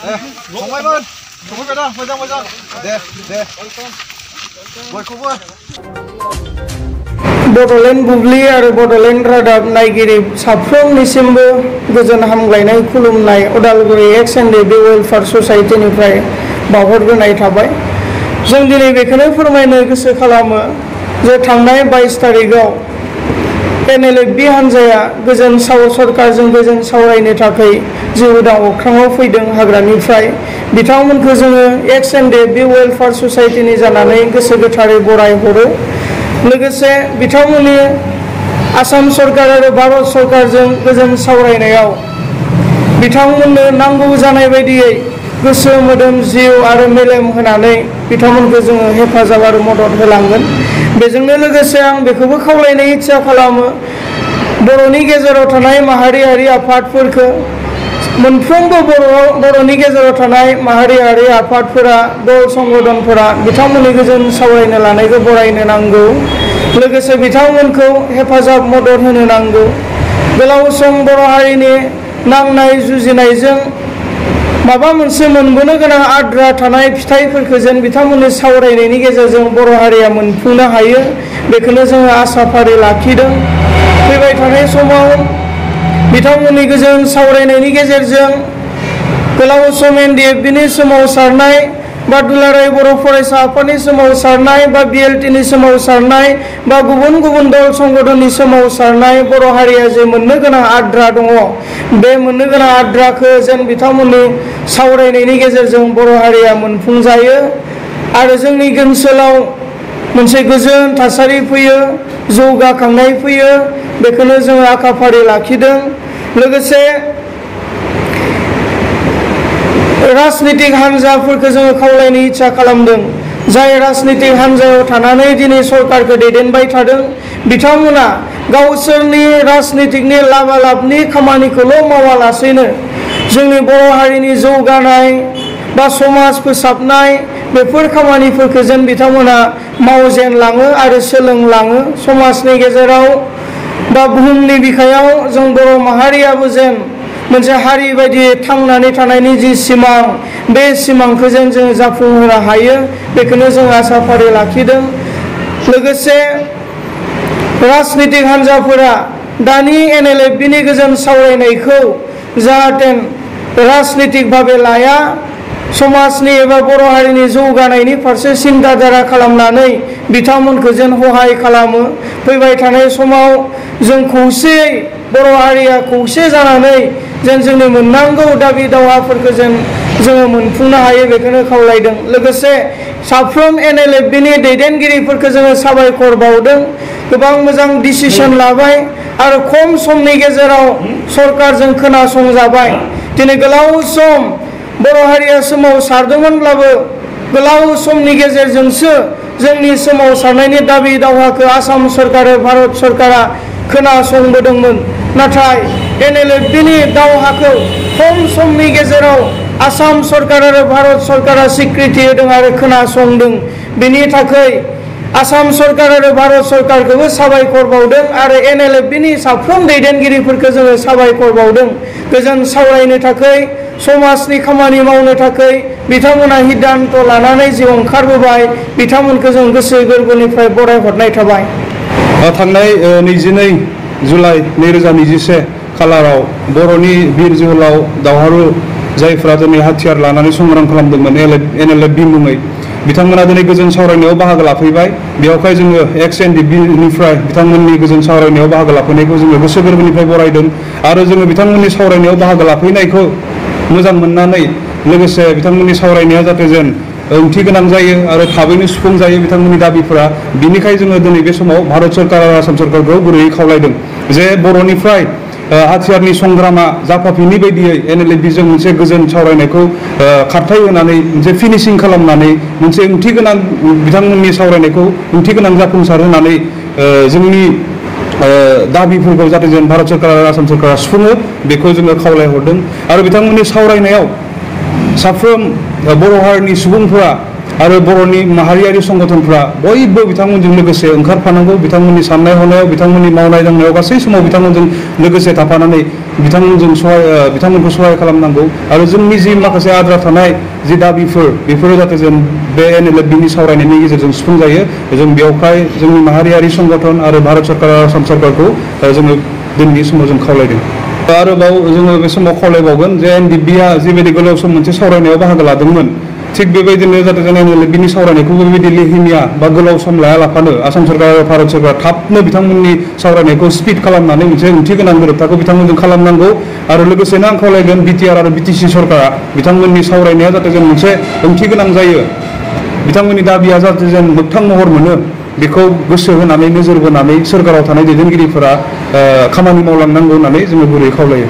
फंबायमोन सफैबाय दा मोजां मोजां दे बयखौबो बड'लेण्ड बुब्लि आरो बड'लेण्ड रादाब नायगिरि साफ्रोमनिसिमबो गोजोन हामलायनाय खुलुमनाय उदालगुरि एक्स एन्ड बि वेलफेयार ससाइटिनिफ्राय बावहरग्रोनाय थाबाय। जों दिनै बेखौनो फोरमायनो गोसो खालामो जे थांनाय 22 तारिखआव NLFB हान्जाया गोजोन सरकारजों गोजोन सावरायनो थाखाय जि उदां अख्राङाव फैदों हाग्रानिफ्राय बिथांमोनखौ जोङो एक्स एन्ड बि वेलफेयार ससाइटिनि जानानै गोसो गोथारै बराय हरो। लोगोसे बिथांमोननि आसाम सरकार आरो भारत सरकारजों गोजोन सावरायनायाव बिथांमोननो नांगौ जानाय बायदियै गोसो मोदोम जिउ आरो मेलेम होनानै बिथांमोनखौ जोङो हेफाजाब आरो मदद होलांगोन। बेजोंनो लोगोसे आं बेखौबो खावलायनो इच्छा खालामो बर'नि गेजेराव थानाय माहारियारि आफादफोरखौ मोनफ्रोमबो बर'नि गेजेराव थानाय माहारियारि आफादफोरा दल संगठनफोरा बिथांमोननि गोजोन सावरायनो लानायखौ बरायनो नांगौ। लोगोसे बिथांमोनखौ हेफाजाब मदद होनो नांगौ। गोलाव सम बर' हारिनि नांनाय जुजिनायजों माबा मोनसे मोनबोनो गोनां आद्रा थानाय फिथाइफोरखौ जेन बिथांमोननि सावरायनायनि गेजेरजों बर' हारिया मोनफुंनो हायो बेखौनो जोङो आसा फारि लाखिदों। फैबाय थानाय समाव बिथांमोननि गोजोन सावरायनायनि गेजेरजों गोलाव सम NDFBनि सोमावसारनाय बा दुलाराय बर' फरायसा आफादनि सोमावसारनाय बा BLTनि सोमावसारनाय बा गुबुन गुबुन दल संगठननि सोमावसारनाय बर' हारिया जे मोननो गोनां आद्रा दङ बे मोननो गोनां आद्राखौ जेन बिथांमोननि सावरायनायनि गेजेरजों बर' हारिया मोनफुंजायो आरो जोंनि ओनसोलाव मोनसे गोजोन थासारि फैयो जौगाखांनाय फैयो बेखौनो जोङो आखाफारि लाखिदों। लोगोसे राजनीतिक हान्जाफोरखौ जोङो खावलायनो इच्छा खालामदों जाय राजनीतिक हान्जायाव थानानै दिनै सरकारखौ दैदेनबाय थादों बिथांमोना गावसोरनि राजनीतिकनि लाबालाबनि खामानिखौल' मावालासेनो जोंनि बर' हारिनि जौगानाय बा समाज फोसाबनाय बेफोर खामानिफोरखौ जेन बिथांमोना मावजेनलाङो आरो सोलोंलाङो। समाजनि गेजेराव बा बुहुमनि बिखायाव जों बर' माहारियाबो जेन मोनसे हारि बायदि थांनानै थानायनि जि सिमां बे सिमांखौ जों जाफुंहोनो हायो बेखौनो जों आसा फारि लाखिदों। लोगोसे राजनीतिक हान्जाफोरा दानि NLFBनि गोजोन सावरायनायखौ जाहाथे राजनीतिक भाबे लाया समाजनि एबा बर' हारिनि जौगानायनि फारसे सिन्ताधारा खालामनानै बिथांमोनखौ जेन सहाय खालामो। फैबाय थानाय समाव जों खौसेयै बर' हारिया खौसे जानानै जेन जोंनि मोननांगौ दाबि दावाफोरखौ जेन जोङो मोनफुंनो हायो बेखौनो खावलायदों। लोगोसे साफ्रोम NLFBनि दैदेनगिरिफोरखौ जोङो साबायखर बावदों। गोबां मोजां डिसिसन लाबाय आरो खम समनि गेजेराव सरकारजों खोनासंजाबाय। दिनै गोलाव सम बर' हारिया सोमावसारदोंमोनब्लाबो गोलाव समनि गेजेरजोंसो जोंनि सोमावसारनायनि दाबि दावाखौ आसाम सरकार आरो भारत सरकारा खोनासंबोदोंमोन। नाथाय NLFBनि दावहाखौ खम समनि गेजेराव आसाम सरकार आरो भारत सरकारा स्वीकृति होदों आरो खोनासंदों। बेनि थाखाय आसाम सरकार आरो भारत सरकारखौबो साबायखर बावदों आरो NLFBनि साफ्रोम दैदेनगिरिफोरखौ जोङो साबायखर बावदों। गोजोन सावरायनो थाखाय समाजनि खामानि मावनो थाखाय बिथांमोना सिद्धांत लानानै जि ओंखारबोबाय बिथांमोनखौ जों गोसो गोरबोनिफ्राय बरायहरनाय थाबाय। थांनाय 22 जुलाइ 2021 खालाराव बर'नि बिर जोहोलाव दावहारु जायफ्रा दिनै हाथियार लानानै संग्राम खालामदोंमोन NLFB मुङै बिथांमोना दिनै गोजोन सावरायनायाव बाहागो लाफैबाय। बेवहाय जोङो XNDBनिफ्राय बिथांमोननि गोजोन सावरायनायाव बाहागो लाफैनायखौ जोङो गोसो गोरबोनिफ्राय बरायदों आरो जोङो बिथांमोननि सावरायनायाव बाहागो लाफैनायखौ मोजां मोननानै लोगोसे बिथांमोननि सावरायनाया जाहाथे जेन ओंथि गोनां जायो आरो थाबैनो सुफुं जायो बिथांमोननि दाबिफोरा बिनिखाय जोङो दिनै बे समाव भारत सरकार आरो आसाम सरकारखौ गुरैयै खावलायदों जे बर'निफ्राय हाथियारनि संग्रामा जाफाफिनि बायदियै NLFBजों मोनसे गोजोन सावरायनायखौ खारथाय होनानै मोनसे फिनिशिं खालामनानै मोनसे ओंथि गोनां बिथांमोननि सावरायनायखौ ओंथि गोनां जाफुंसार होनानै जोंनि दाबिफोरखौ जाहाथे जों भारत सरकार आरो आसाम सरकारा सुफुङो बेखौ जोङो खावलायहरदों। आरो बिथांमोननि सावरायनायाव साफ्रोम बर' हारिनि सुबुंफोरा आरो बर'नि माहारियारि संगठनफ्रा बयबो बिथांमोनजों लोगोसे ओंखारफानांगौ बिथांमोननि साननाय हनायाव बिथांमोननि मावनाय दांनायाव गासै समाव बिथांमोनजों लोगोसे थाफानानै बिथांमोनखौ सहाय खालामनांगौ आरो जोंनि जि माखासे आद्रा थानाय जि दाबिफोर बेफोरो जाहाथे जों बे NLFB-नि सावरायनायनि गेजेरजों सुफुंजायो जों बेवहाय जोंनि माहारियारि संगठन आरो भारत सरकार आरो आसाम सरकारखौ जोङो दिनैनि समाव जों खावलायदों आरोबाव जोङो बे समाव खावलायबावगोन जे NDB-आ जिबायदि गोलाव सम मोनसे सावरायनायाव बाहागो लादोंमोन थिग बेबायदिनो जाहाथे जों NLFB-नि सावरायनायखौबो बेबायदि लेहेमिया बा गोलाव सम लायालाफानो आसाम सरकार आरो भारत सरकार थाबनो बिथांमोननि सावरायनायखौ स्पिड खालामनानै मोनसे ओंथि गोनां गोरोबथाखौ बिथांमोनजों खालामनांगौ आरो लोगोसेनो आं खावलायगोन BTR आरो BTC सरकारा बिथांमोननि सावरायनाया जाहाथे जों मोनसे ओंथि गोनां जायो बिथांमोननि दाबिया जाहाथे जों मोगथां महर मोनो बेखौ गोसो होनानै नोजोर बोनानै सोरखाराव थानाय दैदेनगिरिफोरा खामानि मावलांनांगौ होननानै जोङो गुरैयै खावलायो